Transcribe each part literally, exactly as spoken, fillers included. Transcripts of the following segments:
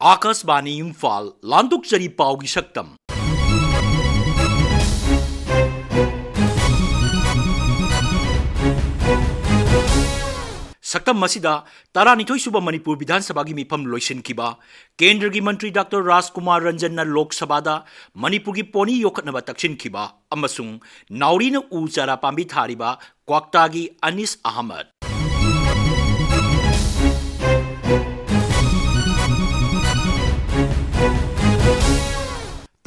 ꯑꯥꯀꯥꯁꯕꯥꯅꯤ ꯏꯝꯐꯥꯜ, ꯂꯥꯟꯊꯣꯛꯆꯔꯤ ꯄꯥꯎꯒꯤ ꯁꯛꯇꯝ꯫ ꯁꯛꯇꯝ ꯑꯁꯤꯗ ꯇꯔꯥꯅꯤꯊꯣꯏ ꯁꯨꯕ ꯃꯅꯤꯄꯨꯔ ꯕꯤꯙꯥꯟ ꯁꯚꯥꯒꯤ ꯃꯤꯐꯝ ꯂꯣꯏꯁꯤꯟꯈꯤꯕ, ꯀꯦꯟꯗ꯭ꯔꯒꯤ ꯃꯟꯇ꯭ꯔꯤ ꯗꯥꯛꯇꯔ ꯔꯥꯖꯀꯨꯃꯥꯔ ꯔꯟꯖꯟꯅ ꯂꯣꯛ ꯁꯚꯥꯗ ꯃꯅꯤꯄꯨꯔꯒꯤ ꯄꯣꯅꯤ ꯌꯣꯛꯈꯠꯅꯕ ꯇꯛꯁꯤꯟꯈꯤꯕ ꯑꯃꯁꯨꯡ ꯅꯥꯎꯔꯤꯅ ꯎ ꯆꯥꯔꯥ ꯄꯥꯝꯕꯤ ꯊꯥꯔꯤꯕ ꯀ꯭ꯋꯥꯛꯇꯥꯒꯤ ꯑꯅꯤꯁ ꯑꯍꯃꯗ꯫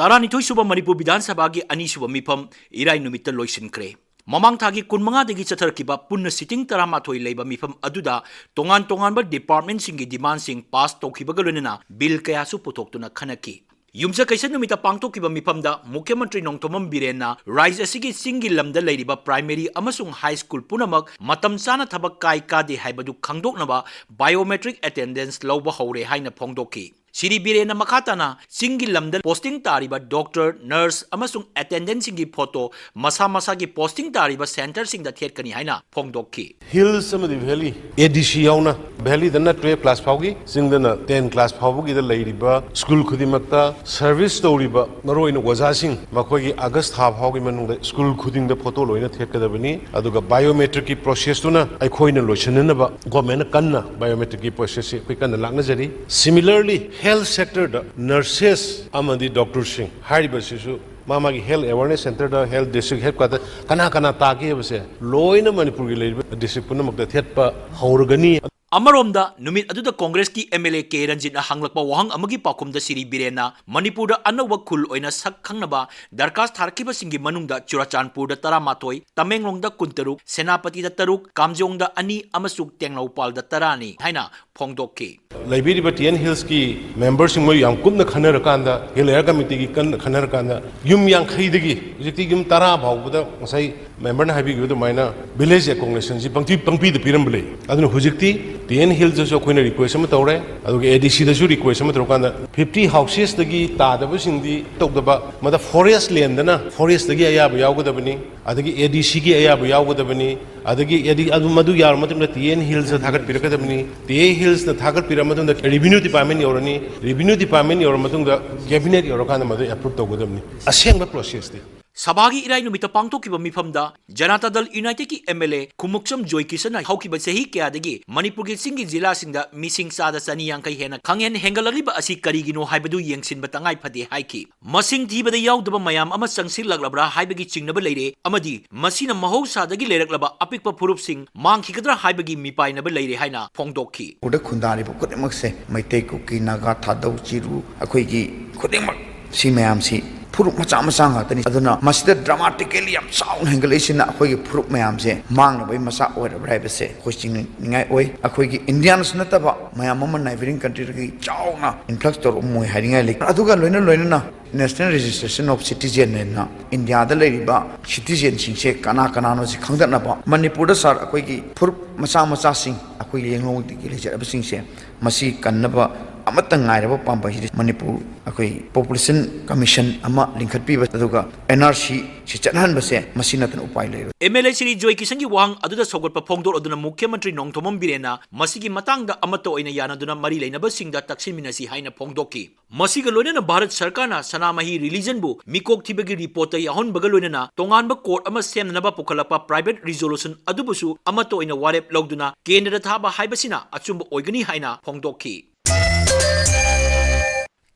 ꯇꯔꯥꯅꯤꯊꯣꯏ ꯁꯨꯕ ꯃꯅꯤꯄꯨꯔ ꯕꯤꯙꯥꯟ ꯁꯚꯥꯒꯤ ꯑꯅꯤꯁꯨꯕ ꯃꯤꯐꯝ ꯏꯔꯥꯏ ꯅꯨꯃꯤꯠꯇ ꯂꯣꯏꯁꯤꯟꯈ꯭ꯔꯦ꯫ ꯃꯃꯥꯡ ꯊꯥꯒꯤ ꯀꯨꯟꯃꯉꯥꯗꯒꯤ ꯆꯠꯊꯔꯛꯈꯤꯕ ꯄꯨꯟꯅ ꯁꯤꯇꯤꯡ ꯇꯔꯥꯃꯥꯊꯣꯏ ꯂꯩꯕ ꯃꯤꯐꯝ ꯑꯗꯨꯗ ꯇꯣꯉꯥꯟ ꯇꯣꯉꯥꯟꯕ ꯗꯤꯄꯥꯔꯠꯃꯦꯟꯠꯁꯤꯡꯒꯤ ꯗꯤꯃꯥꯟꯁꯤꯡ ꯄꯥꯁ ꯇꯧꯈꯤꯕꯒ ꯂꯣꯏꯅꯅ ꯕꯤꯜ ꯀꯌꯥꯁꯨ ꯄꯨꯊꯣꯛꯇꯨꯅ ꯈꯟꯅꯈꯤ꯫ ꯌꯨꯝꯁꯀꯩꯁ ꯅꯨꯃꯤꯠꯇ ꯄꯥꯡꯊꯣꯛꯈꯤꯕ ꯃꯤꯐꯝꯗ ꯃꯨꯈ꯭ꯌ ꯃꯟꯇ꯭ꯔꯤ ꯅꯣꯡꯊꯣꯝꯕꯝ ꯕꯤꯔꯦꯟꯅ ꯔꯥꯖ꯭ꯌ ꯑꯁꯤꯒꯤ ꯆꯤꯡꯒꯤ ꯂꯝꯗ ꯂꯩꯔꯤꯕ ꯄ꯭ꯔꯥꯏꯃꯔꯤ ꯑꯃꯁꯨꯡ ꯍꯥꯏ ꯁ꯭ꯀꯨꯜ ꯄꯨꯝꯅꯃꯛ ꯃꯇꯝ ꯆꯥꯅ ꯊꯕꯛ ꯀꯥꯏ ꯀꯥꯗꯦ ꯍꯥꯏꯕꯗꯨ ꯈꯪꯗꯣꯛꯅꯕ ꯕꯥꯏꯑꯣꯃꯦꯇ꯭ꯔꯤꯛ ꯑꯦꯇꯦꯟꯗꯦꯟꯁ ꯂꯧꯕ ꯍꯧꯔꯦ ꯍꯥꯏꯅ ꯐꯣꯡꯗꯣꯛꯈꯤ꯫ ꯁ꯭ꯔꯤ ꯕꯤꯔꯦꯟꯅ ꯃꯈꯥ ꯇꯥꯅ ꯆꯤꯡꯒꯤ ꯂꯝꯗ ꯄꯣꯁꯇꯤꯡ ꯇꯥꯔꯤꯕ ꯗꯣꯛꯇꯔ, ꯅꯔꯁ ꯑꯃꯁꯨꯡ ꯑꯦꯇꯦꯟꯗꯦꯟꯠꯁꯤꯡꯒꯤ ꯐꯣꯇꯣ ꯃꯁꯥ ꯃꯁꯥꯒꯤ ꯄꯣꯁꯇꯤꯡ ꯇꯥꯔꯤꯕ ꯁꯦꯟꯇꯔꯁꯤꯡꯗ ꯊꯦꯠꯀꯅꯤ ꯍꯥꯏꯅ ꯐꯣꯡꯗꯣꯛꯈꯤ꯫ ꯍꯤꯜꯁ ꯑꯃꯗꯤ ꯚꯦꯂꯤ, ꯑꯦ ꯗꯤ ꯁꯤ ꯌꯥꯎꯅ, ꯚꯦꯂꯤꯗꯅ ꯇꯨꯌꯦꯜꯐ ꯀ꯭ꯂꯥꯁ ꯐꯥꯎꯒꯤ, ꯆꯤꯡꯗꯅ ꯇꯦꯟ ꯀ꯭ꯂꯥꯁ ꯐꯥꯎꯕꯒꯤꯗ ꯂꯩꯔꯤꯕ ꯁ꯭ꯀꯨꯜ ꯈꯨꯗꯤꯡꯃꯛꯇ ꯁꯔꯚꯤꯁ ꯇꯧꯔꯤꯕ ꯃꯔꯨꯑꯣꯏꯅ ꯑꯣꯖꯥꯁꯤꯡ, ꯃꯈꯣꯏꯒꯤ ꯑꯥꯒꯁ ꯊꯥ ꯐꯥꯎꯒꯤ ꯃꯅꯨꯡꯗ ꯁ꯭ꯀꯨꯜ ꯈꯨꯗꯤꯡꯗ ꯐꯣꯇꯣ ꯂꯣꯏꯅ ꯊꯦꯠꯀꯗꯕꯅꯤ꯫ ꯑꯗꯨꯒ ꯕꯥꯏꯑꯣꯃꯦꯇ꯭ꯔꯤꯛꯀꯤ ꯄ꯭ꯔꯣꯁꯦꯁꯇꯨꯅ ꯑꯩꯈꯣꯏꯅ ꯂꯣꯏꯁꯤꯟꯅꯅꯕ ꯒꯣꯔꯃꯦꯟꯅ ꯀꯟꯅ ꯕꯥꯏꯑꯣꯃꯦꯇ꯭ꯔꯤꯛꯀꯤ ꯄ꯭ꯔꯣꯁꯦꯁꯁꯤ ꯑꯩꯈꯣꯏ ꯀꯟꯅ ꯂꯥꯛꯅꯖꯔꯤ꯫ ꯁꯤꯃꯤꯂꯔꯂꯤ, ꯍꯦꯜꯊ ꯁꯦꯛꯇꯔꯗ ꯅꯔꯁꯦꯁ ꯑꯃꯗꯤ ꯗꯣꯛꯇꯔꯁꯤꯡ ꯍꯥꯏꯔꯤꯕꯁꯤꯁꯨ ꯃꯥ ꯃꯥꯒꯤ ꯍꯦꯜꯊ ꯑꯦꯋꯥꯔꯅꯦꯁ ꯁꯦꯟꯇꯔꯗ, ꯍꯦꯜꯊ ꯗꯤꯁꯇ꯭ꯔꯤꯛ ꯍꯦꯗꯀ꯭ꯋꯥꯇꯔ ꯀꯅꯥ ꯀꯅꯥ ꯇꯥꯒꯦ ꯍꯥꯏꯕꯁꯦ ꯂꯣꯏꯅ ꯃꯅꯤꯄꯨꯔꯒꯤ ꯂꯩꯔꯤꯕ ꯗꯤꯁꯇ꯭ꯔꯤꯛ ꯄꯨꯝꯅꯃꯛꯇ ꯊꯦꯠꯄ ꯍꯧꯔꯒꯅꯤ꯫ ꯑꯃꯔꯣꯝꯗ, ꯅꯨꯃꯤꯠ ꯑꯗꯨꯗ ꯀꯣꯡꯒ꯭ꯔꯦꯁꯀꯤ ꯑꯦꯝ ꯑꯦꯜ ꯑꯦ ꯀꯦ ꯔꯟꯖꯤꯠꯅ ꯍꯪꯂꯛꯄ ꯋꯥꯍꯪ ꯑꯃꯒꯤ ꯄꯥꯎꯈꯨꯝꯗ ꯁ꯭ꯔꯤ ꯕꯤꯔꯦꯟꯅ ꯃꯅꯤꯄꯨꯔꯗ ꯑꯅꯧꯕ ꯈꯨꯜ ꯑꯣꯏꯅ ꯁꯛ ꯈꯪꯅꯕ ꯗꯔꯈꯥꯁ ꯊꯥꯔꯛꯈꯤꯕꯁꯤꯡꯒꯤ ꯃꯅꯨꯡꯗ ꯆꯨꯔꯆꯥꯟꯄꯨꯔꯗ ꯇꯔꯥꯃꯥꯊꯣꯏ, ꯇꯃꯦꯡꯂꯣꯡꯗ ꯀꯨꯟꯇꯔꯨꯛ, ꯁꯦꯅꯥꯄꯇꯤꯗ ꯇꯔꯨꯛ, ꯀꯥꯝꯖꯣꯡꯗ ꯑꯅꯤ ꯑꯃꯁꯨꯡ ꯇꯦꯡꯅꯧꯄꯥꯜꯗ ꯇꯔꯥꯅꯤ ꯍꯥꯏꯅ ꯐꯣꯡꯗꯣꯛꯈꯤ꯫ ꯂꯩꯕꯤꯔꯤꯕ ꯇꯤ ꯑꯦꯟ ꯍꯤꯜꯁꯀꯤ ꯃꯦꯝꯕꯔꯁꯤꯡ ꯃꯣꯏ ꯌꯥꯝ ꯀꯨꯞꯅ ꯈꯟꯅꯔꯀꯥꯟꯗ, ꯍꯤꯜ ꯑꯦꯔꯤꯌꯥ ꯀꯃꯤꯇꯤꯒꯤ ꯀꯟꯅ ꯈꯟꯅꯔꯀꯥꯟꯗ, ꯌꯨꯝ ꯌꯥꯡꯈꯩꯗꯒꯤ ꯍꯧꯖꯤꯛꯇꯤ ꯌꯨꯝ ꯇꯔꯥ ꯐꯥꯎꯕꯗ ꯉꯁꯥꯏ ꯃꯦꯝꯕꯔꯅ ꯍꯥꯏꯕꯤꯈꯤꯕ ꯑꯗꯨꯃꯥꯏꯅ ꯚꯤꯂꯦꯖ ꯑꯦꯀꯣꯃꯣꯗꯦꯁꯟꯁꯤ ꯄꯪꯄꯤ-, ꯄꯪꯄꯤꯗ ꯄꯤꯔꯝꯕ ꯂꯩ꯫ ꯑꯗꯨꯅ ꯍꯧꯖꯤꯛꯇꯤ ꯇꯤ ꯑꯦꯟ ꯍꯤꯜꯁꯇꯁꯨ ꯑꯩꯈꯣꯏꯅ ꯔꯤꯀ꯭ꯋꯦꯁ ꯑꯃ ꯇꯧꯔꯦ, ꯑꯗꯨꯒ ꯑꯦ ꯗꯤ ꯁꯤꯗꯁꯨ ꯔꯤꯀ꯭ꯋꯦꯁ ꯑꯃ ꯇꯧꯔꯀꯥꯟꯗ, ꯐꯤꯐꯇꯤ ꯍꯥꯎꯁꯦꯁꯇꯒꯤ ꯇꯥꯗꯕꯁꯤꯡꯗꯤ ꯇꯧꯗꯕ, ꯃꯗ ꯐꯣꯔꯦꯁ ꯂꯦꯟꯗꯅ ꯐꯣꯔꯦꯁꯇꯒꯤ ꯑꯌꯥꯕ ꯌꯥꯎꯒꯗꯕꯅꯤ, ꯑꯗꯒꯤ ꯑꯦ ꯗꯤ ꯁꯤꯒꯤ ꯑꯌꯥꯕ ꯌꯥꯎꯒꯗꯕꯅꯤ, ꯑꯗꯒꯤ ꯑꯦ ꯗꯤ, ꯑꯗꯨ, ꯃꯗꯨ ꯌꯥꯔꯕ ꯃꯇꯨꯡꯗ ꯇꯤ ꯑꯦꯟ ꯍꯤꯜꯁꯇ ꯊꯥꯒꯠꯄꯤꯔꯛꯀꯗꯕꯅꯤ, ꯇꯤ ꯑꯦ ꯍꯤꯜꯁꯅ ꯊꯥꯒꯠꯄꯤꯔꯕ ꯃꯇꯨꯡꯗ ꯔꯦꯚꯤꯅ꯭ꯌꯨ ꯗꯤꯄꯥꯔꯠꯃꯦꯟ ꯌꯧꯔꯅꯤ, ꯔꯦꯚꯤꯅ꯭ꯌꯨ ꯗꯤꯄꯥꯔꯠꯃꯦꯟ ꯌꯧꯔꯕ ꯃꯇꯨꯡꯗ ꯀꯦꯕꯤꯅꯦꯠ ꯌꯧꯔꯀꯥꯟꯗ ꯃꯗꯨ ꯑꯦꯄ꯭ꯔꯨꯞ ꯇꯧꯒꯗꯕꯅꯤ꯫ ꯑꯁꯦꯡꯕ ꯄ꯭ꯔꯣꯁꯦꯁꯇꯤ꯫ ꯁꯚꯥꯒꯤ ꯏꯔꯥꯏ ꯅꯨꯃꯤꯠꯇ ꯄꯥꯡꯊꯣꯛꯈꯤꯕ ꯃꯤꯐꯝꯗ ꯖꯅꯇꯥ ꯗꯜ ꯌꯨꯅꯥꯏꯇꯦꯗꯀꯤ ꯑꯦꯝ ꯑꯦꯜ ꯑꯦ ꯈꯨꯃꯨꯛꯆꯝ ꯖꯣꯏꯀꯤꯁꯟꯅ ꯍꯧꯈꯤꯕ ꯆꯍꯤ ꯀꯌꯥꯗꯒꯤ ꯃꯅꯤꯄꯨꯔꯒꯤ ꯆꯤꯡꯒꯤ ꯖꯤꯂꯥꯁꯤꯡꯗ ꯃꯤꯁꯤꯡ ꯆꯥꯗ ꯆꯅꯤ ꯌꯥꯡꯈꯩ ꯍꯦꯟꯅ ꯈꯪꯍꯦꯟ ꯍꯦꯟꯒꯠꯂꯛꯂꯤꯕ ꯑꯁꯤ ꯀꯔꯤꯒꯤꯅꯣ ꯍꯥꯏꯕꯗꯨ ꯌꯦꯡꯁꯤꯟꯕ ꯇꯉꯥꯏ ꯐꯗꯦ ꯍꯥꯏꯈꯤ꯫ ꯃꯁꯤꯡ ꯊꯤꯕꯗ ꯌꯥꯎꯗꯕ ꯃꯌꯥꯝ ꯑꯃ ꯆꯪꯁꯤꯜꯂꯛꯂꯕ꯭ꯔꯥ ꯍꯥꯏꯕꯒꯤ ꯆꯤꯡꯅꯕ ꯂꯩꯔꯦ ꯑꯃꯗꯤ ꯃꯁꯤꯅ ꯃꯍꯧꯁꯥꯗꯒꯤ ꯂꯩꯔꯛꯂꯕ ꯑꯄꯤꯛꯄ ꯐꯨꯔꯨꯞꯁꯤꯡ ꯃꯥꯡꯈꯤꯒꯗ꯭ꯔꯥ ꯍꯥꯏꯕꯒꯤ ꯃꯤꯄꯥꯏꯅꯕ ꯂꯩꯔꯦ ꯍꯥꯏꯅ ꯐꯣꯡꯗꯣꯛꯈꯤ꯫ ꯃꯅꯤꯄꯨꯔꯗ ꯈꯨꯟꯗꯥꯔꯤꯕ ꯈꯨꯗꯤꯡꯃꯛꯁꯦ ꯃꯩꯇꯩ, ꯀꯨꯀꯤ, ꯅꯥꯒꯥ, ꯊꯥꯗꯧ, ꯆꯤꯔꯨ, ꯑꯩꯈꯣꯏꯒꯤ ꯈꯨꯗꯤꯡꯃꯛ ꯁꯤ ꯃꯌꯥꯝꯁꯤ ꯐꯨꯔꯨꯞ ꯃꯆꯥ ꯃꯆꯥ ꯉꯥꯛꯇꯅꯤ꯫ ꯑꯗꯨꯅ ꯃꯁꯤꯗ dramatically ꯌꯥꯝ ꯆꯥꯎꯅ ꯍꯦꯟꯒꯠꯂꯛꯏꯁꯤꯅ ꯑꯩꯈꯣꯏꯒꯤ ꯐꯨꯔꯨꯞ ꯃꯌꯥꯝꯁꯦ ꯃꯥꯡꯅꯕꯒꯤ ꯃꯆꯥꯛ ꯑꯣꯏꯔꯕ꯭ꯔꯥ ꯍꯥꯏꯕꯁꯦ ꯑꯩꯈꯣꯏ ꯆꯤꯡꯅꯅꯤꯡꯉꯥꯏ ꯑꯣꯏ꯫ ꯑꯩꯈꯣꯏꯒꯤ ꯏꯟꯗꯤꯌꯥꯅꯁꯨ ꯅꯠꯇꯕ ꯃꯌꯥꯝ ꯑꯃ neighbouring countryꯗꯒꯤ ꯆꯥꯎꯅ influx ꯇꯧꯔꯛꯑꯝꯃꯣꯏ ꯍꯥꯏꯅꯤꯡꯉꯥꯏ ꯂꯩ꯫ ꯑꯗꯨꯒ ꯂꯣꯏꯅ ꯂꯣꯏꯅꯅ National Registration of Citizen ꯍꯥꯏꯅ ꯏꯟꯗꯤꯌꯥꯗ ꯂꯩꯔꯤꯕ citizenꯁꯤꯡꯁꯦ ꯀꯅꯥ ꯀꯅꯥꯅꯣ ꯁꯤ ꯈꯪꯗꯠꯅꯕ ꯃꯅꯤꯄꯨꯔꯗ, ꯁꯥꯔ, ꯑꯩꯈꯣꯏꯒꯤ ꯐꯨꯔꯨꯞ ꯃꯆꯥ ꯃꯆꯥꯁꯤꯡ, ꯑꯩꯈꯣꯏ ꯂꯦꯡꯍꯧꯗꯒꯤ ꯂꯩꯖꯔꯕꯁꯤꯡꯁꯦ ꯃꯁꯤ ꯀꯟꯅꯕ ꯑꯃꯠꯇ ꯉꯥꯏꯔꯕ ꯄꯥꯝꯕꯩꯁꯤꯗꯤ ꯃꯅꯤꯄꯨꯔ ꯑꯩꯈꯣꯏ Population Commission ꯑꯃ ꯂꯤꯡꯈꯠꯄꯤꯕ, ꯑꯗꯨꯒ N R C ꯁꯤ ꯆꯠꯍꯟꯕꯁꯦ ꯃꯁꯤ ꯅꯠꯇꯅ ꯎꯄꯥꯏ ꯂꯩꯔꯣꯏ꯫ ꯑꯦꯝ ꯑꯦꯜ ꯑꯦ ꯁ꯭ꯔꯤ ꯖꯣꯏꯀꯤꯁꯟꯒꯤ ꯋꯥꯍꯪ ꯑꯗꯨꯗ ꯁꯧꯒꯠꯄ ꯐꯣꯡꯗꯣꯔꯛꯂꯗꯨꯅ ꯃꯨꯈ꯭ꯌ ꯃꯟꯇ꯭ꯔꯤ ꯅꯣꯡꯊꯣꯝꯕꯝ ꯕꯤꯔꯦꯟꯅ ꯃꯁꯤꯒꯤ ꯃꯇꯥꯡꯗ ꯑꯃꯠꯇ ꯑꯣꯏꯅ ꯌꯥꯅꯗꯨꯅ ꯃꯔꯤ ꯂꯩꯅꯕꯁꯤꯡꯗ ꯇꯛꯁꯤꯟꯃꯤꯟꯅꯁꯤ ꯍꯥꯏꯅ ꯐꯣꯡꯗꯣꯛꯈꯤ꯫ ꯃꯁꯤꯒ ꯂꯣꯏꯅꯅ ꯚꯥꯔꯠ ꯁꯔꯀꯥꯔꯅ ꯁꯅꯥꯃꯍꯤ religion ꯕꯨ ꯃꯤꯀꯣꯛ ꯊꯤꯕꯒꯤ report ꯇ ꯌꯥꯎꯍꯟꯕꯒ ꯂꯣꯏꯅꯅ ꯇꯣꯉꯥꯟꯕ court ꯑꯃ ꯁꯦꯝꯅꯅꯕ ꯄꯨꯈꯠꯂꯛꯄ private resolution ꯑꯗꯨꯕꯨꯁꯨ ꯑꯃꯠꯇ ꯑꯣꯏꯅ ꯋꯥꯔꯦꯞ ꯂꯧꯗꯨꯅ ꯀꯦꯟꯗ꯭ꯔꯗ ꯊꯥꯕ ꯍꯥꯏꯕꯁꯤꯅ ꯑꯆꯨꯝꯕ ꯑꯣꯏꯒꯅꯤ ꯍꯥꯏꯅ ꯐꯣꯡꯗꯣꯛꯈꯤ꯫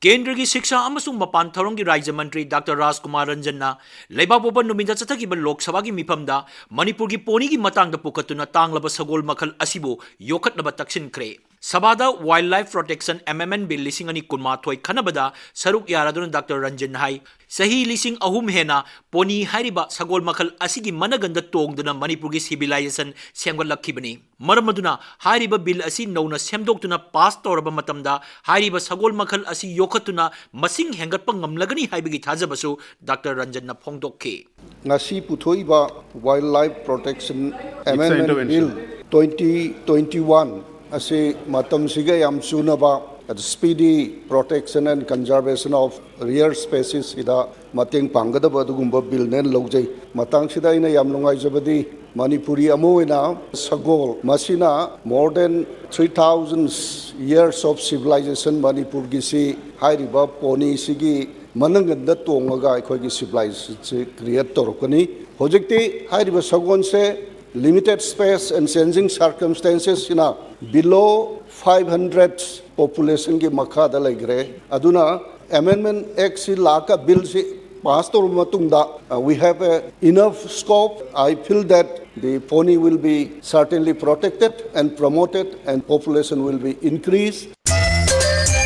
ꯀꯦꯟꯗ꯭ꯔꯒꯤ ꯁꯤꯛꯁꯥ ꯑꯃꯁꯨꯡ ꯃꯄꯥꯟ ꯊꯧꯔꯝꯒꯤ ꯔꯥꯖ꯭ꯌ ꯃꯟꯇ꯭ꯔꯤ ꯗꯥꯛꯇꯔ ꯔꯥꯖꯀꯨꯃꯥꯔ ꯔꯟꯖꯟꯅ ꯂꯩꯕꯥꯛꯄꯣꯛꯄ ꯅꯨꯃꯤꯠꯇ ꯆꯠꯊꯈꯤꯕ ꯂꯣꯛ ꯁꯚꯥꯒꯤ ꯃꯤꯐꯝꯗ ꯃꯅꯤꯄꯨꯔꯒꯤ ꯄꯣꯅꯤꯒꯤ ꯃꯇꯥꯡꯗ ꯄꯨꯈꯠꯇꯨꯅ ꯇꯥꯡꯂꯕ ꯁꯒꯣꯜ ꯃꯈꯜ ꯑꯁꯤꯕꯨ ꯌꯣꯛꯈꯠꯅꯕ ꯇꯛꯁꯤꯟꯈ꯭ꯔꯦ꯫ ꯁꯚꯥꯗ Wildlife Protection Amendment Bill ꯂꯤꯁꯤꯡ ꯑꯅꯤ ꯀꯨꯟꯃꯥꯊꯣꯏ ꯈꯟꯅꯕꯗ ꯁꯔꯨꯛ ꯌꯥꯔꯗꯨꯅ ꯗꯥꯛꯇꯔ ꯔꯟꯖꯟ ꯍꯥꯏ, ꯆꯍꯤ ꯂꯤꯁꯤꯡ ꯑꯍꯨꯝ ꯍꯦꯟꯅ ꯄꯣꯅꯤ ꯍꯥꯏꯔꯤꯕ ꯁꯒꯣꯜ ꯃꯈꯜ ꯑꯁꯤꯒꯤ ꯃꯅꯒꯟꯗ ꯇꯣꯡꯗꯨꯅ ꯃꯅꯤꯄꯨꯔꯒꯤ civilization ꯁꯦꯝꯒꯠꯂꯛꯈꯤꯕꯅꯤ꯫ ꯃꯔꯝ ꯑꯗꯨꯅ ꯍꯥꯏꯔꯤꯕ bill ꯑꯁꯤ ꯅꯧꯅ ꯁꯦꯝꯗꯣꯛꯇꯨꯅ pass ꯇꯧꯔꯕ ꯃꯇꯝꯗ ꯍꯥꯏꯔꯤꯕ ꯁꯒꯣꯜ ꯃꯈꯜ ꯑꯁꯤ ꯌꯣꯛꯈꯠꯇꯨꯅ ꯃꯁꯤꯡ ꯍꯦꯟꯒꯠꯄ ꯉꯝꯂꯒꯅꯤ ꯍꯥꯏꯕꯒꯤ ꯊꯥꯖꯕꯁꯨ ꯗꯥꯛꯇꯔ ꯔꯟꯖꯟꯅ ꯐꯣꯡꯗꯣꯛꯈꯤ꯫ ꯉꯁꯤ ꯄꯨꯊꯣꯛꯏꯕ Wildlife Protection Amendment Bill twenty twenty-one ꯑꯁꯤ ꯃꯇꯝꯁꯤꯒ ꯌꯥꯝ ꯆꯨꯅꯕ, speedy protection and conservation of rare species ꯁꯤꯗ ꯃꯇꯦꯡ ꯄꯥꯡꯒꯗꯕ ꯑꯗꯨꯒꯨꯝꯕ ꯕꯤꯜꯅꯦꯅ ꯂꯧꯖꯩ꯫ ꯃꯇꯥꯡꯁꯤꯗ ꯑꯩꯅ ꯌꯥꯝ ꯅꯨꯡꯉꯥꯏꯖꯕꯗꯤ, ꯃꯅꯤꯄꯨꯔꯤ ꯑꯃ ꯑꯣꯏꯅ ꯁꯒꯣꯜ, ꯃꯁꯤꯅ more than three thousand years of civilization ꯃꯅꯤꯄꯨꯔꯒꯤꯁꯤ, ꯍꯥꯏꯔꯤꯕ ꯄꯣꯅꯤꯁꯤꯒꯤ ꯃꯅꯪꯒꯟꯗ ꯇꯣꯡꯉꯒ ꯑꯩꯈꯣꯏꯒꯤ ꯁꯤꯚꯤꯂꯥꯏꯖꯦꯁꯟꯁꯤ ꯀ꯭ꯔꯤꯌꯦꯠ ꯇꯧꯔꯛꯄꯅꯤ꯫ ꯍꯧꯖꯤꯛꯇꯤ ꯍꯥꯏꯔꯤꯕ ꯁꯒꯣꯜꯁꯦ limited space and changing circumstances ꯁꯤꯅ below five hundred population ꯒꯤ ꯃꯈꯥꯗ ꯂꯩꯈ꯭ꯔꯦ꯫ ꯑꯗꯨꯅ Amendment Act ꯁꯤ ꯂꯥꯛꯑꯒ, ꯕꯤꯜꯁꯤ ꯄꯥꯁ ꯇꯧꯔꯕ ꯃꯇꯨꯡꯗ, uh, we have a enough scope. I feel that the pony will be certainly protected and promoted and population will be increased.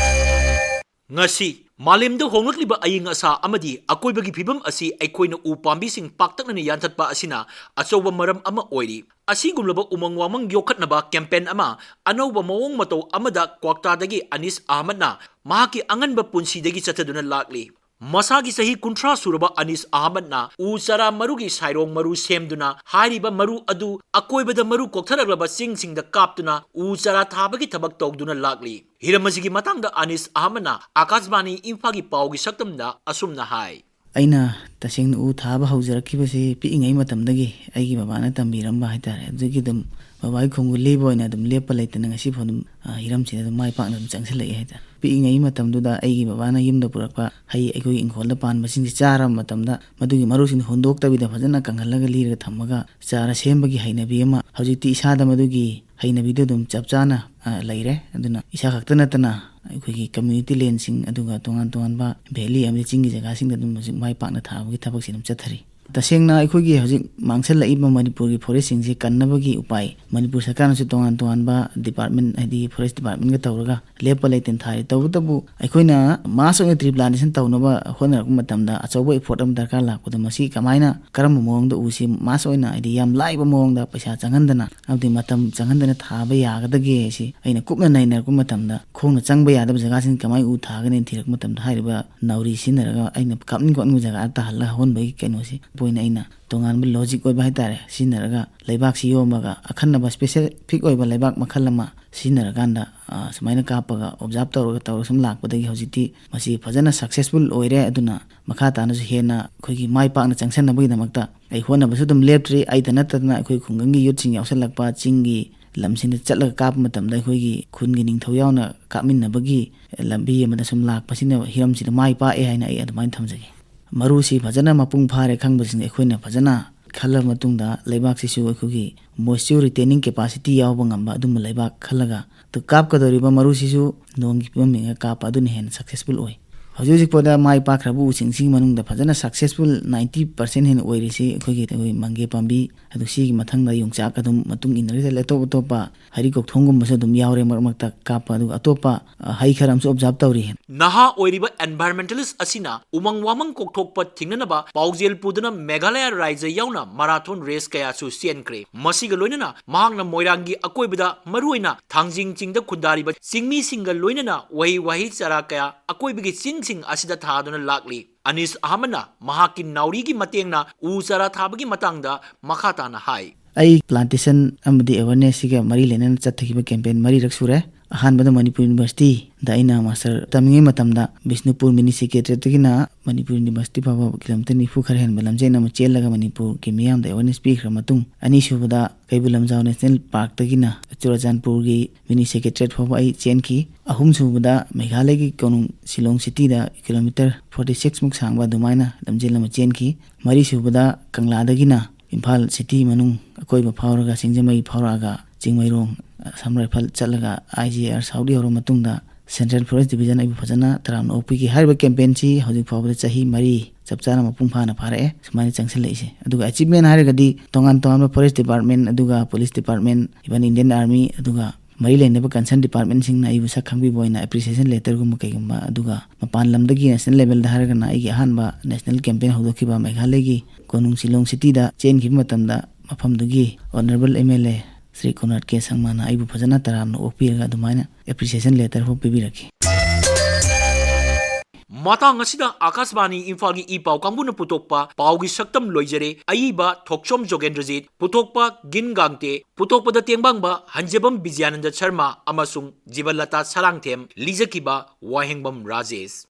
ꯉꯁꯤ ꯃꯥꯂꯦꯝꯗ ꯍꯣꯡꯂꯛꯂꯤꯕ ꯑꯏꯪ ꯑꯁꯥ ꯑꯃꯗꯤ ꯑꯀꯣꯏꯕꯒꯤ ꯐꯤꯕꯝ ꯑꯁꯤ ꯑꯩꯈꯣꯏꯅ ꯎ ꯄꯥꯝꯕꯤꯁꯤꯡ ꯄꯥꯛꯇꯛꯅꯅ ꯌꯥꯟꯊꯠꯄ ꯑꯁꯤꯅ ꯑꯆꯧꯕ ꯃꯔꯝ ꯑꯃ ꯑꯣꯏꯔꯤ꯫ ꯑꯁꯤꯒꯨꯝꯂꯕ ꯎꯃꯪ ꯋꯥꯃꯪ ꯌꯣꯛꯈꯠꯅꯕ ꯀꯦꯝꯄꯦꯟ ꯑꯃ ꯑꯅꯧꯕ ꯃꯑꯣꯡ ꯃꯇꯧ ꯑꯃꯗ ꯀ꯭ꯋꯥꯛꯇꯥꯗꯒꯤ ꯑꯅꯤꯁ ꯑꯍꯃꯗꯅ ꯃꯍꯥꯛꯀꯤ ꯑꯉꯟꯕ ꯄꯨꯟꯁꯤꯗꯒꯤ ꯆꯠꯊꯗꯨꯅ ꯂꯥꯛꯂꯤ꯫ ꯃꯁꯥꯒꯤ ꯆꯍꯤ ꯀꯨꯟꯊ꯭ꯔꯥ ꯁꯨꯔꯕ ꯑꯅꯤꯁ ꯑꯍꯃꯗꯅ ꯎ ꯆꯥꯔꯥ ꯃꯔꯨꯒꯤ ꯁꯥꯏꯔꯣꯡ ꯃꯔꯨ ꯁꯦꯝꯗꯨꯅ, ꯍꯥꯏꯔꯤꯕ ꯃꯔꯨ ꯑꯗꯨ ꯑꯀꯣꯏꯕꯗ ꯃꯔꯨ ꯀꯣꯛꯊꯔꯛꯂꯕ ꯆꯤꯡꯁꯤꯡꯗ ꯀꯥꯞꯇꯨꯅ ꯎ ꯆꯥꯔꯥ ꯊꯥꯕꯒꯤ ꯊꯕꯛ ꯇꯧꯗꯨꯅ ꯂꯥꯛꯂꯤ꯫ ꯍꯤꯔꯝ ꯑꯁꯤꯒꯤ ꯃꯇꯥꯡꯗ ꯑꯅꯤꯁ ꯑꯍꯃꯗꯅ ꯑꯀꯥꯁꯕꯥꯅꯤ ꯏꯝꯐꯥꯜꯒꯤ ꯄꯥꯎꯒꯤ ꯁꯛꯇꯝꯗ ꯑꯁꯨꯝꯅ ꯍꯥꯏ꯫ ꯑꯩꯅ ꯇꯁꯦꯡꯅ ꯎ ꯊꯥꯕ ꯍꯧꯖꯔꯛꯈꯤꯕꯁꯤ ꯄꯤꯛꯏꯉꯩ ꯃꯇꯝꯗꯒꯤ ꯑꯩꯒꯤ ꯕꯕꯥꯅ ꯇꯝꯕꯤꯔꯝꯕ ꯍꯥꯏꯇꯥꯔꯦ꯫ ꯑꯗꯨꯗꯒꯤ ꯑꯗꯨꯝ ꯕꯕꯥꯒꯤ ꯈꯣꯡꯒꯨꯜ ꯂꯦꯞꯄ ꯑꯣꯏꯅ ꯑꯗꯨꯝ ꯂꯦꯞꯄ ꯂꯩꯇꯅ ꯉꯁꯤꯐꯥꯎ ꯑꯗꯨꯝ, ꯑ, ꯍꯤꯔꯝꯁꯤꯗ ꯑꯗꯨꯝ ꯃꯥꯏ ꯄꯥꯛꯅ ꯑꯗꯨꯝ ꯆꯪꯁꯤꯜꯂꯛꯏ ꯍꯥꯏꯇꯥꯔꯦ꯫ ꯄꯤꯛꯏꯉꯩ ꯃꯇꯝꯗꯨꯗ ꯑꯩꯒꯤ ꯕꯕꯥꯅ ꯌꯨꯝꯗ ꯄꯨꯔꯛꯄ ꯍꯩ ꯑꯩꯈꯣꯏꯒꯤ ꯏꯪꯈꯣꯜꯗ ꯄꯥꯟꯕꯁꯤꯡꯁꯤ ꯆꯥꯔꯕ ꯃꯇꯝꯗ ꯃꯗꯨꯒꯤ ꯃꯔꯨꯁꯤꯡ ꯍꯨꯟꯗꯣꯛꯇꯕꯤꯗ ꯐꯖꯅ ꯀꯪꯍꯜꯂꯒ ꯂꯤꯔꯒ ꯊꯝꯃꯒ ꯆꯥꯔ ꯁꯦꯝꯕꯒꯤ ꯍꯩꯅꯕꯤ ꯑꯃ ꯍꯧꯖꯤꯛꯇꯤ ꯏꯁꯥꯗ ꯃꯗꯨꯒꯤ ꯍꯩꯅꯕꯤꯗꯨ ꯑꯗꯨꯝ ꯆꯞ ꯆꯥꯅ, ꯑ, ꯂꯩꯔꯦ꯫ ꯑꯗꯨꯅ ꯏꯁꯥ ꯈꯛꯇ ꯅꯠꯇꯅ ꯑꯩꯈꯣꯏꯒꯤ ꯀꯝꯃ꯭ꯌꯨꯅꯤꯇꯤ ꯂꯦꯟꯁꯤꯡ ꯑꯗꯨꯒ ꯇꯣꯉꯥꯟ ꯇꯣꯉꯥꯟꯕ ꯚꯦꯂꯤ ꯑꯃꯗꯤ ꯆꯤꯡꯒꯤ ꯖꯒꯥꯁꯤꯡꯗ ꯑꯗꯨꯝ ꯍꯧꯖꯤꯛ ꯃꯥꯏ ꯄꯥꯛꯅ ꯊꯥꯕꯒꯤ ꯊꯕꯛꯁꯤ ꯑꯗꯨꯝ ꯆꯠꯊꯔꯤ꯫ ꯇꯁꯦꯡꯅ ꯑꯩꯈꯣꯏꯒꯤ ꯍꯧꯖꯤꯛ ꯃꯥꯡꯁꯤꯜꯂꯛꯏꯕ ꯃꯅꯤꯄꯨꯔꯒꯤ ꯐꯣꯔꯦꯁꯁꯤꯡꯁꯤ ꯀꯟꯅꯕꯒꯤ ꯎꯄꯥꯏ ꯃꯅꯤꯄꯨꯔ ꯁꯔꯀꯥꯔꯅꯁꯨ ꯇꯣꯉꯥꯟ ꯇꯣꯉꯥꯟꯕ ꯗꯤꯄꯥꯔꯠꯃꯦꯟ, ꯍꯥꯏꯗꯤ ꯐꯣꯔꯦꯁ ꯗꯤꯄꯥꯔꯠꯃꯦꯟꯒ ꯇꯧꯔꯒ ꯂꯦꯞꯄ ꯂꯩꯇꯅ ꯊꯥꯔꯤ꯫ ꯇꯧꯕꯇꯕꯨ ꯑꯩꯈꯣꯏꯅ ꯃꯥꯁ ꯑꯣꯏꯅ ꯇ꯭ꯔꯤ ꯄ꯭ꯂꯥꯟꯇꯦꯁꯟ ꯇꯧꯅꯕ ꯍꯣꯠꯅꯔꯛꯄ ꯃꯇꯝꯗ ꯑꯆꯧꯕ ꯏꯐꯣꯔꯠ ꯑꯃ ꯗꯔꯀꯥꯔ ꯂꯥꯛꯄꯗ ꯃꯁꯤ ꯀꯃꯥꯏꯅ, ꯀꯔꯝꯕ ꯃꯑꯣꯡꯗ ꯎꯁꯤ ꯃꯥꯁ ꯑꯣꯏꯅ, ꯍꯥꯏꯗꯤ ꯌꯥꯝ ꯂꯥꯏꯕ ꯃꯑꯣꯡꯗ ꯄꯩꯁꯥ ꯆꯪꯍꯟꯗꯅ ꯑꯃꯗꯤ ꯃꯇꯝ ꯆꯪꯍꯟꯗꯅ ꯊꯥꯕ ꯌꯥꯒꯗꯒꯦ ꯍꯥꯏꯁꯤ ꯑꯩꯅ ꯀꯨꯞꯅ ꯅꯩꯅꯔꯛꯄ ꯃꯇꯝꯗ ꯈꯣꯡꯅ ꯆꯪꯕ ꯌꯥꯗꯕ ꯖꯒꯥꯁꯤꯡ ꯀꯃꯥꯏꯅ ꯎ ꯊꯥꯒꯅꯤ ꯊꯤꯔꯛꯄ ꯃꯇꯝꯗ ꯍꯥꯏꯔꯤꯕ ꯅꯥꯎꯔꯤ ꯁꯤꯖꯤꯟꯅꯔꯒ ꯑꯩꯅ ꯀꯥꯞꯅꯤꯡ ꯈꯣꯠꯅꯤꯡꯕ ꯖꯒꯥꯗ ꯇꯥꯍꯜꯂꯒ ꯍꯧꯍꯟꯕꯒꯤ ꯀꯩꯅꯣꯁꯤ ꯑꯣꯏꯅ ꯑꯩꯅ ꯇꯣꯉꯥꯟꯕ ꯂꯣꯖꯤꯛ ꯑꯣꯏꯕ ꯍꯥꯏꯇꯥꯔꯦ, ꯁꯤꯖꯤꯟꯅꯔꯒ ꯂꯩꯕꯥꯛꯁꯤ ꯌꯣꯝꯃꯒ ꯑꯈꯟꯅꯕ ꯁ꯭ꯄꯦꯁꯤꯐꯤꯛ ꯑꯣꯏꯕ ꯂꯩꯕꯥꯛ ꯃꯈꯜ ꯑꯃ ꯁꯤꯖꯤꯟꯅꯔꯀꯥꯟꯗ, ꯑ, ꯁꯨꯃꯥꯏꯅ ꯀꯥꯞꯄꯒ ꯑꯣꯕꯖꯥꯔꯕ ꯇꯧꯔꯒ ꯇꯧꯔꯒ ꯁꯨꯝ ꯂꯥꯛꯄꯗꯒꯤ ꯍꯧꯖꯤꯛꯇꯤ ꯃꯁꯤ ꯐꯖꯅ ꯁꯛꯁꯦꯁꯐꯨꯜ ꯑꯣꯏꯔꯦ꯫ ꯑꯗꯨꯅ ꯃꯈꯥ ꯇꯥꯅꯁꯨ ꯍꯦꯟꯅ ꯑꯩꯈꯣꯏꯒꯤ ꯃꯥꯏ ꯄꯥꯛꯅ ꯆꯪꯁꯟꯅꯕꯒꯤꯗꯃꯛꯇ ꯑꯩ ꯍꯣꯠꯅꯕꯁꯨ ꯑꯗꯨꯝ ꯂꯦꯞꯇ꯭ꯔꯤ꯫ ꯑꯩꯇ ꯅꯠꯇꯗꯅ ꯑꯩꯈꯣꯏ ꯈꯨꯡꯒꯪꯒꯤ ꯌꯨꯠꯁꯤꯡ ꯌꯥꯎꯁꯜꯂꯛꯄ, ꯆꯤꯡꯒꯤ ꯂꯝꯁꯤꯡꯗ ꯆꯠꯂꯒ ꯀꯥꯞꯄ ꯃꯇꯝꯗ ꯑꯩꯈꯣꯏꯒꯤ ꯈꯨꯟꯒꯤ ꯅꯤꯡꯊꯧ ꯌꯥꯎꯅ ꯀꯥꯞꯃꯤꯟꯅꯕꯒꯤ ꯂꯝꯕꯤ ꯑꯃꯗ ꯁꯨꯝ ꯂꯥꯛꯄꯁꯤꯅ ꯍꯤꯔꯝꯁꯤꯗ ꯃꯥꯏ ꯄꯥꯛꯑꯦ ꯍꯥꯏꯅ ꯑꯩ ꯑꯗꯨꯃꯥꯏꯅ ꯊꯝꯖꯒꯦ꯫ ꯃꯔꯨꯁꯤ ꯐꯖꯅ ꯃꯄꯨꯡ ꯐꯥꯔꯦ ꯈꯪꯕꯁꯤꯡꯁꯦ ꯑꯩꯈꯣꯏꯅ ꯐꯖꯅ ꯈꯜꯂꯕ ꯃꯇꯨꯡꯗ, ꯂꯩꯕꯥꯛꯁꯤꯁꯨ ꯑꯩꯈꯣꯏꯒꯤ moisture retaining capacity ꯌꯥꯎꯕ ꯉꯝꯕ ꯑꯗꯨꯝꯕ ꯂꯩꯕꯥꯛ ꯈꯜꯂꯒ, ꯑꯗꯨ ꯀꯥꯞꯀꯗꯧꯔꯤꯕ ꯃꯔꯨꯁꯤꯁꯨ ꯅꯣꯡꯒꯤ ꯐꯤꯕꯝ ꯌꯦꯡꯉꯒ ꯀꯥꯞꯄ ꯑꯗꯨꯅ ꯍꯦꯟꯅ ꯁꯛꯁꯦꯁꯐꯨꯜ ꯑꯣꯏ꯫ ꯍꯧꯖꯤꯛ ꯍꯧꯖꯤꯛ ꯐꯥꯎꯗ ꯃꯥꯏ ꯄꯥꯛꯈ꯭ꯔꯕ ꯎꯁꯤꯡꯁꯤꯒꯤ ꯃꯅꯨꯡꯗ ꯐꯖꯅ ꯁꯛꯁꯦꯁꯐꯨꯜ ꯅꯥꯏꯟꯇꯤ ꯄꯥꯔꯁꯦꯟ ꯍꯦꯟꯅ ꯑꯣꯏꯔꯤꯁꯤ ꯑꯩꯈꯣꯏꯒꯤ, ꯑꯩꯈꯣꯏ ꯃꯪꯒꯦ ꯄꯥꯝꯕꯤ, ꯑꯗꯨ ꯁꯤꯒꯤ ꯃꯊꯪꯗ ꯌꯣꯡꯆꯥꯛ ꯑꯗꯨꯝ ꯃꯇꯨꯡ ꯏꯟꯅꯔꯤꯗ ꯑꯇꯣꯞ ꯑꯇꯣꯞꯄ ꯍꯩꯔꯤꯀꯣꯛꯊꯣꯡꯒꯨꯝꯕꯁꯨ ꯑꯗꯨꯝ ꯌꯥꯎꯔꯦ ꯃꯔꯛ ꯃꯔꯛꯇ ꯀꯥꯞꯄ, ꯑꯗꯨꯒ ꯑꯇꯣꯞꯄ, ꯑ, ꯍꯩ ꯈꯔ ꯑꯃꯁꯨ ꯑꯣꯕꯖꯥꯔꯕ ꯇꯧꯔꯤ꯫ ꯅꯍꯥ ꯑꯣꯏꯔꯤꯕ environmentalist ꯑꯁꯤꯅ ꯎꯃꯪ ꯋꯥꯃꯪ ꯀꯣꯛꯊꯣꯛꯄ ꯊꯤꯡꯅꯅꯕ ꯄꯥꯎꯖꯦꯜ ꯄꯨꯗꯨꯅ ꯃꯦꯘꯥꯂꯌ ꯔꯥꯏꯖ꯭ꯌ ꯌꯥꯎꯅ marathon race ꯀꯌꯥꯁꯨ ꯆꯦꯟꯈ꯭ꯔꯦ꯫ ꯃꯁꯤꯒ ꯂꯣꯏꯅꯅ ꯃꯍꯥꯛꯅ ꯃꯣꯏꯔꯥꯡꯒꯤ ꯑꯀꯣꯏꯕꯗ ꯃꯔꯨꯑꯣꯏꯅ ꯊꯥꯡꯖꯤꯡ ꯆꯤꯡꯗ ꯈꯨꯟꯗꯥꯔꯤꯕ ꯆꯤꯡꯃꯤꯁꯤꯡꯒ ꯂꯣꯏꯅꯅ ꯎꯍꯩ ꯋꯥꯍꯩ ꯆꯥꯔꯥ ꯀꯌꯥ ꯑꯀꯣꯏꯕꯒꯤ ꯆꯤꯡꯁꯤꯡ ꯑꯁꯤꯗ ꯊꯥꯗꯨꯅ ꯂꯥꯛꯂꯤ꯫ ꯑꯅꯤꯁ ꯑꯍꯃꯗꯅ ꯃꯍꯥꯛꯀꯤ ꯅꯥꯎꯔꯤꯒꯤ ꯃꯇꯦꯡꯅ ꯎ ꯆꯥꯔꯥ ꯊꯥꯕꯒꯤ ꯃꯇꯥꯡꯗ ꯃꯈꯥ ꯇꯥꯅ ꯍꯥꯏ꯫ ꯑꯩ plantation ꯑꯃꯗꯤ awareness ꯁꯤꯒ ꯃꯔꯤ ꯂꯩꯅꯅ ꯆꯠꯊꯈꯤꯕ campaign ꯃꯔꯤꯔꯛ ꯁꯨꯔꯦ꯫ ꯑꯍꯥꯟꯕꯗ ꯃꯅꯤꯄꯨꯔ ꯌꯨꯅꯤꯚꯔꯁꯤꯇꯤꯗ ꯑꯩꯅ ꯃꯥꯁꯇꯔ ꯇꯝꯃꯤꯉꯩ ꯃꯇꯝꯗ ꯕꯤꯁꯅꯨꯄꯨꯔ ꯃꯤꯅꯤ ꯁꯦꯀ꯭ꯔꯦꯇꯔꯤꯌꯦꯠꯇꯒꯤꯅ ꯃꯅꯤꯄꯨꯔ ꯌꯨꯅꯤꯚꯔꯁꯤꯇꯤ ꯐꯥꯎꯕ ꯀꯤꯂꯣꯃꯤꯇꯔ ꯅꯤꯐꯨ ꯈꯔ ꯍꯦꯟꯕ ꯂꯝꯖꯦꯟ ꯑꯃ ꯆꯦꯜꯂꯒ ꯃꯅꯤꯄꯨꯔꯒꯤ ꯃꯤꯌꯥꯝꯗ awareness ꯄꯤꯈ꯭ꯔ ꯃꯇꯨꯡ, ꯑꯅꯤꯁꯨꯕꯗ ꯀꯩꯕꯨꯜ ꯂꯝꯖꯥꯎ ꯅꯦꯁꯅꯦꯜ ꯄꯥꯔꯛꯇꯒꯤꯅ ꯆꯨꯔꯆꯥꯟꯄꯨꯔꯒꯤ ꯃꯤꯅꯤ ꯁꯦꯀ꯭ꯔꯦꯇꯔꯤꯌꯦꯠ ꯐꯥꯎꯕ ꯑꯩ ꯆꯦꯟꯈꯤ꯫ ꯑꯍꯨꯝꯁꯨꯕꯗ ꯃꯦꯘꯥꯂꯌꯒꯤ ꯀꯣꯅꯨꯡ ꯁꯤꯂꯣꯡ ꯁꯤꯇꯤꯗ ꯀꯤꯂꯣꯃꯤꯇꯔ ꯐꯣꯔꯇꯤ ꯁꯤꯛꯁ ꯃꯨꯛ ꯁꯥꯡꯕ ꯑꯗꯨꯃꯥꯏꯅ ꯂꯝꯖꯦꯜ ꯑꯃ ꯆꯦꯟꯈꯤ꯫ ꯃꯔꯤꯁꯨꯕꯗ ꯀꯪꯂꯥꯗꯒꯤꯅ ꯏꯝꯐꯥꯜ ꯁꯤꯇꯤ ꯃꯅꯨꯡ ꯑꯀꯣꯏꯕ ꯐꯥꯎꯔꯒ ꯁꯤꯡꯖꯃꯩ ꯐꯥꯎꯔꯛꯑꯒ ꯆꯤꯡꯃꯩꯔꯣꯡ, ꯑꯁꯥꯝ ꯔꯥꯏꯐꯜ ꯆꯠꯂꯒ ꯑꯥꯏ ꯖꯤ ꯑꯥꯔ ꯁꯥꯎꯠ ꯌꯧꯔꯕ ꯃꯇꯨꯡꯗ Central Forest Division ꯑꯩꯕꯨ ꯐꯖꯅ ꯇꯔꯥꯝꯅ ꯑꯣꯛꯄꯤꯈꯤ꯫ ꯍꯥꯏꯔꯤꯕ campaign ꯁꯤ ꯍꯧꯖꯤꯛ ꯐꯥꯎꯕꯗ ꯆꯍꯤ ꯃꯔꯤ ꯆꯞ ꯆꯥꯅ ꯃꯄꯨꯡ ꯐꯥꯅ ꯐꯥꯔꯛꯑꯦ, ꯁꯨꯃꯥꯏꯅ ꯆꯪꯁꯤꯜꯂꯛꯏꯁꯦ꯫ ꯑꯗꯨꯒ achievement ꯍꯥꯏꯔꯒꯗꯤ ꯇꯣꯉꯥꯟ ꯇꯣꯉꯥꯟꯕ forest department, ꯑꯗꯨꯒ police department, even Indian Army, ꯑꯗꯨꯒ ꯃꯔꯤ ꯂꯩꯅꯕ concern department ꯁꯤꯡꯅ ꯑꯩꯕꯨ ꯁꯛ ꯈꯪꯕꯤꯕ ꯑꯣꯏꯅ appreciation letter ꯒꯨꯝꯕ ꯀꯩꯒꯨꯝꯕ, ꯑꯗꯨꯒ ꯃꯄꯥꯟ ꯂꯝꯗꯒꯤ national level ꯗ ꯍꯥꯏꯔꯒꯅ ꯑꯩꯒꯤ ꯑꯍꯥꯟꯕ national campaign ꯍꯧꯗꯣꯛꯈꯤꯕ ꯃꯦꯘꯥꯂꯌꯒꯤ ꯀꯣꯅꯨꯡ ꯁꯤꯂꯣꯡ ꯁꯤꯇꯤꯗ ꯆꯦꯟꯈꯤꯕ ꯃꯇꯝꯗ ꯃꯐꯝꯗꯨꯒꯤ Honourable M L A Shri ꯀꯣꯅꯔꯥꯗ ꯀꯦ ꯁꯪꯃꯥꯅ ꯑꯩꯕꯨ ꯐꯖꯅ ꯇꯔꯥꯝꯅ ꯑꯣꯛꯄꯤꯔꯒ ꯑꯗꯨꯃꯥꯏꯅ appreciation letter ꯐꯥꯎ ꯄꯤꯕꯤꯔꯛꯈꯤ꯫ ꯃꯇꯥꯡ ꯑꯁꯤꯗ ꯑꯥꯀꯥꯁꯕꯥꯅꯤ ꯏꯝꯐꯥꯜꯒꯤ ꯏ ꯄꯥꯎ ꯀꯥꯡꯕꯨꯅ ꯄꯨꯊꯣꯛꯄ ꯄꯥꯎꯒꯤ ꯁꯛꯇꯝ ꯂꯣꯏꯖꯔꯦ꯫ ꯑꯏꯕ ꯊꯣꯛꯆꯣꯝ ꯖꯣꯒꯦꯟꯗ꯭ꯔꯖꯤꯠ, ꯄꯨꯊꯣꯛꯄ ꯒꯤꯟ ꯒꯥꯡꯇꯦ, ꯄꯨꯊꯣꯛꯄꯗ ꯇꯦꯡꯕꯥꯡꯕ ꯍꯟꯖꯕꯝ ꯕꯤꯖꯌꯥꯅꯟꯗ ꯁꯔꯃ ꯑꯃꯁꯨꯡ ꯖꯤꯕꯟꯂꯇꯥ ꯁꯂꯥꯡꯊꯦꯝ, ꯂꯤꯖꯈꯤꯕ ꯋꯥꯍꯦꯡꯕꯝ ꯔꯥꯖꯦꯁ꯫